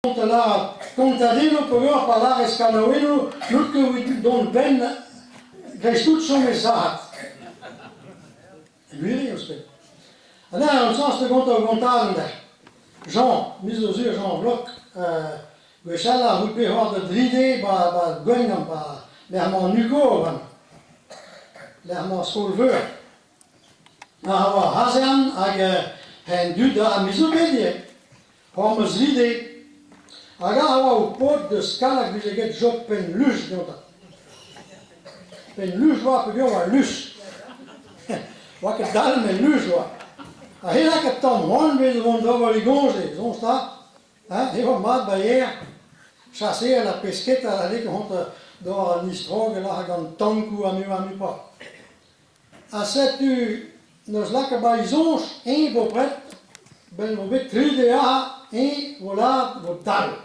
Kontadennoù peogwir pa lârez kanaouennoù n'out ket evit dont 'benn dreist-tout chom e sac'had. Gwir eo ouzhpenn. Ha neuze an chañs da gontañ ur gontadenn dec'h. Jean, me zo sur Jean Bloc, gwechall a c'hout bet c'hoazh da dri de 'ba 'ba Gwengamp 'ba lec'h 'mañ an UCO bremañ, lec'h 'mañ skol-veur. A oa ar c'hazarn hag hen dud ha me zo bet ivez. Hor meus lide. Hag a oa ho paotr deus Kallag vije get Job Penn-Luch gantañ. Penn-Luch oa peogwir oa luch. Oa ket dall met luch oa. Ha he lakaat tamm c'hoant bet o vont d'ober e goñje, soñj 'ta. Hein, he oa mat ba yer. Chaseal ha pesketa a leke hont d'ober an istrogell hag an tankoù ha mu ha mu pa. Ha setu 'neus lakaet 'ba e soñj, eñ 'vo pret, 'benn 'vo bet tri dez aze, eñ 'vo lâret 'vo dall.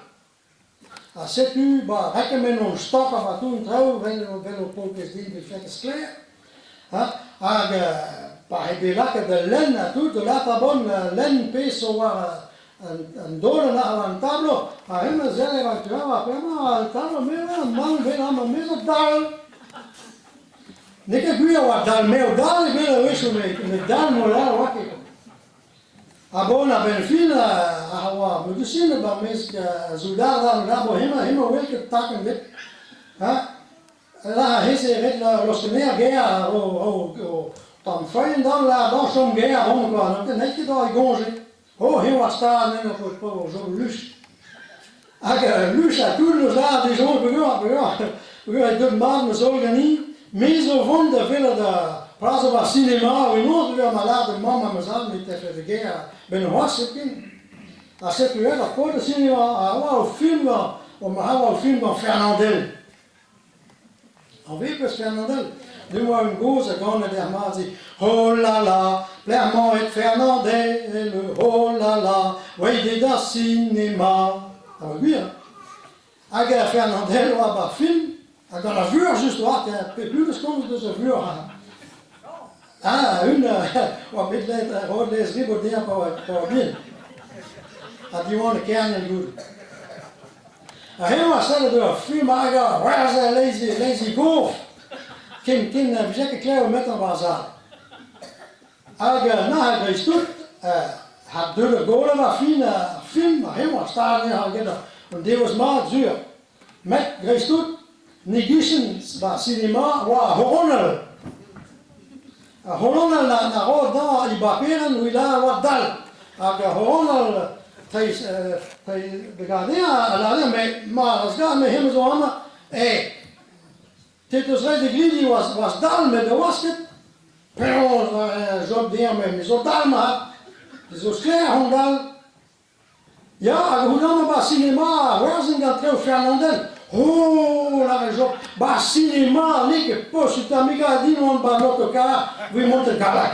Ha setu 'ba rekemenn hon stok ha 'ba tout an traoù 'vel 'vel ho paourkaezh din bet fentet sklaer ha hag pa eo bet lakaet da lenn ha tout da lâret a bon lenn pezh zo war an daolenn aze war an tablo ha hemañ a selle war an tu all war bremañ an tablo me 'oa mann 'vel amañ me zo dall. N'eo ket gwir oa dall m'eo dall ebet a-wechoù met dall mod all 'oa ket. Ha bon a-benn fin a oa medisin 'ba mesk soudard all labour hemañ hemañ 'wel ket takenn ebet ha la hezh eo ret loskenner gêr o tamm foenn dall la dañ chom gêr amañ kwa n'eo ket ket e goñje. Oh eo ar stad en ur paour chom luch. Hag luch ha tout 'neus lâret dezhañ peogwir peogwir peogwir eo deuet mat ma zaol ganin. Me zo vont da welet ar plas ober ar sinema penaos peogwir ma lâret mamm ha ma zad met tefe da gêr a-benn c'hoazh hepken. Ha setu aet ar paotr da sinema a oa o film gant a oa o film gant Fernandel. Anvet eus Fernandel. Ne oa un gozh a ganet er mazi Oh la la, pelec'h 'mañ aet Fernandel Oh la la, oeit eo d'ar sinema. A oa gwir. Hag Fernandel oa 'ba film, ha gant ar vur just oa, pep unan eus komz deus ar vur. Ah, un oa bet roet lez ribot dezhañ pa oa bihan. Ha Diwan e Kerne goude. Ha hemañ a sellet ur film hag a werzhe leizh leizh e gof ken ken na vije ket klevet metañ war sal. Hag nac'h a-greiz-tout ha deuet ar goler ar fin ar film ha hemañ a stag anezhañ get an devezh mat sur. Met dreist-tout ne gichen 'ba sinema oa ar c'horonal. Ar c'horonal na ro dezhañ e baperenn evit lâret oa dall. Hag ar c'horonal dre a lâre met mar az gar me hemañ zo amañ eh te 'teus ret e glidi oas oas dall met ne oas ket. Penaos job dezhañ met me zo dall mat. Me zo sklaer on dall. Ya, hag hounnemañ 'ba sinema a c'hoarzhin gant traoù Fernandel. Oh, lâret Job, 'ba sinema n'eo ket posupl 'ta me 'gav din oan 'ba 'n otokar evit mont da Gallag.